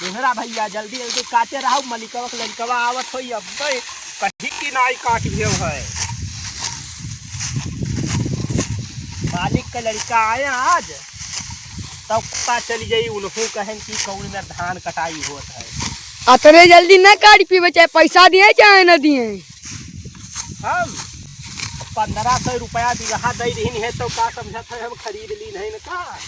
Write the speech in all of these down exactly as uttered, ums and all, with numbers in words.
मेहरा भइया, जल्दी जल्दी काटे रहो, मलिकवा के लड़िकवा आवत होई, अब्बे कहीं की नाई काट भेव है। मालिक के लड़िका आए आज, तब पता चली जाई, उनहू कहेन कि कौन मेर धान कटाई होत है। अतने जल्दी न काट पीबे, चाहे पैसा दिए चाहे न दिए। हम पन्द्रह सौ रुपया बीघा दे रही है, तो का समझत है हम खरीद ली नहीं न का?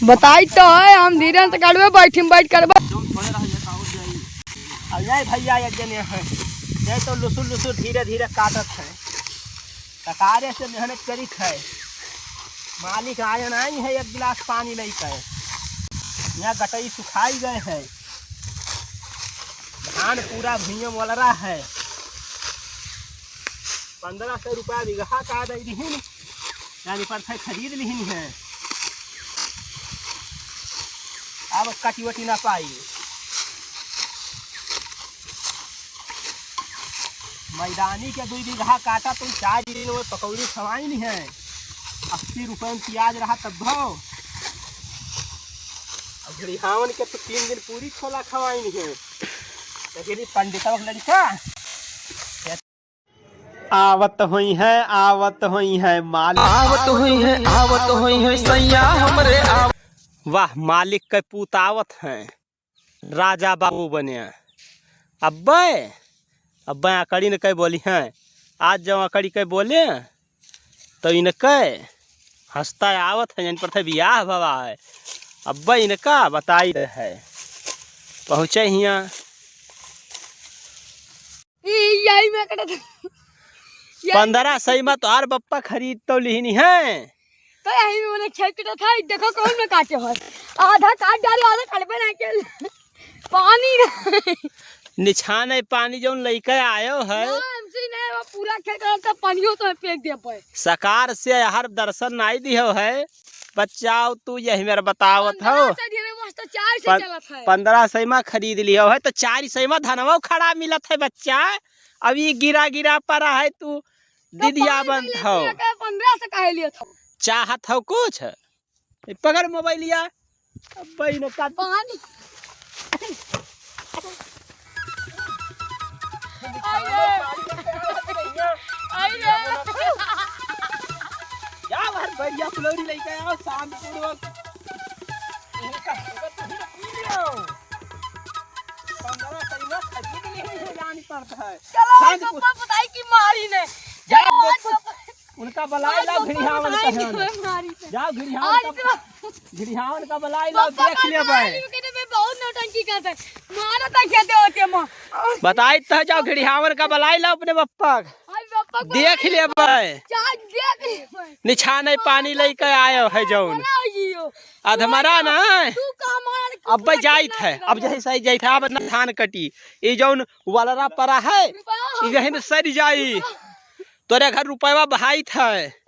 बताई तो है, हम धीरे से करबे, बैठी में बैठ करबे। जौन थोड़े रह जाता हो जाई। अब ये भइया एक जने हैं, ये तो लुसुर लुसुर धीरे धीरे काटत है, कतारे से मेहनत करित है। मालिक आयन आई है एक गिलास पानी लेकर, यहाँ गटई सुखाई गए है, धान पूरा भुइयां मलरा है। पन्द्रह सौ रुपया बीघा का दे दिहिन, यानी परथे खरीद लिहिन है। अब कटी वटी ना पाई। मैदानी के दुई बीघा काटा तुम चार दिन में पकौड़ी खवाई नहीं है, अस्सी रुपये में प्याज रहा तब भो। अब घड़िहावन के तो तीन दिन पूरी छोला खवाई नहीं है। तो फिर पंडितवा के लड़िका आवत होई है, आवत होई है मालिक। आवत होई है, आवत होई है सैया हमरे आव- वाह, मालिक के पूत आवत हैं, राजा बाबू बने। अब्बे, अब्बे अकड़ी न कह बोली हैं, आज जब अकड़ी कह बोले तो इनके हंसता आवत है, जन पर थे बियाह भवा है। अब्बे इनका बताई है, पहुँचे हियाँ। ई, यही में कटत है। यही पन्द्रह सही में तोहार बप्पा खरीद तो लिहिनी है। तो यही में उन्हें खेत कटत है, देखो कौन में काटे है। आधा काट डालो, आधा काटबे ना के। पानी नहीं। निछाने पानी जौन लइके आयो है। ना, हमसे नहीं, वो पूरा खेत कटत है, पानियो तो फेंक दे पे। सकार से हर दर्शन नाई दिहो है। बच्चा, तू यही मेरा बतावत हो। पन्द्रह सौ दिहे में मस्त चार सौ पन-, चलत है। पन्द्रह सौ में खरीद लियो है, तो चार सौ में धनवा खड़ा मिलत है, बच्चा। अब ये गिरा गिरा पड़ा है, तू तो दिदिया पाँच सौ बनत लेके हो। आके पन्द्रह सौ काहे लियो था? चाहत हो कुछ? ए, पकड़ मोबाइलिया। अब भाई ने काट पानी। आई रे। आई रे। या बार बढ़िया फुलौरी लेके आओ, शांतिपूर्वक। इनका, इनका तुम पी लियो। पन्द्रह सौ में खरीद लेनी है, जानी पड़ता है। चलो, शांतिपूर्वक। पापा बताई कि मारी ने। जा, चलो, आज पापा उनका बलाई लाओ, घिड़िहावन का है। जाओ, घिड़िहावन का, घिड़िहावन का बलाई लाओ, देख लेबे। बहुत नौटंकी करते। मारो तो खेते होते माँ। बताई तो जाओ, घिड़िहावन का बलाई लाओ अपने बप्पा का। देख लेबे। निछाने पानी लेके आयो है जौन। अधमरा ना। अब्बे जाइत है, अब जैसे ही जाइत है, अब ना धान कटी। ये जौन वलरा परा है, ये यहीं में सर जाई। तोरे घर रुपया बहाइत है।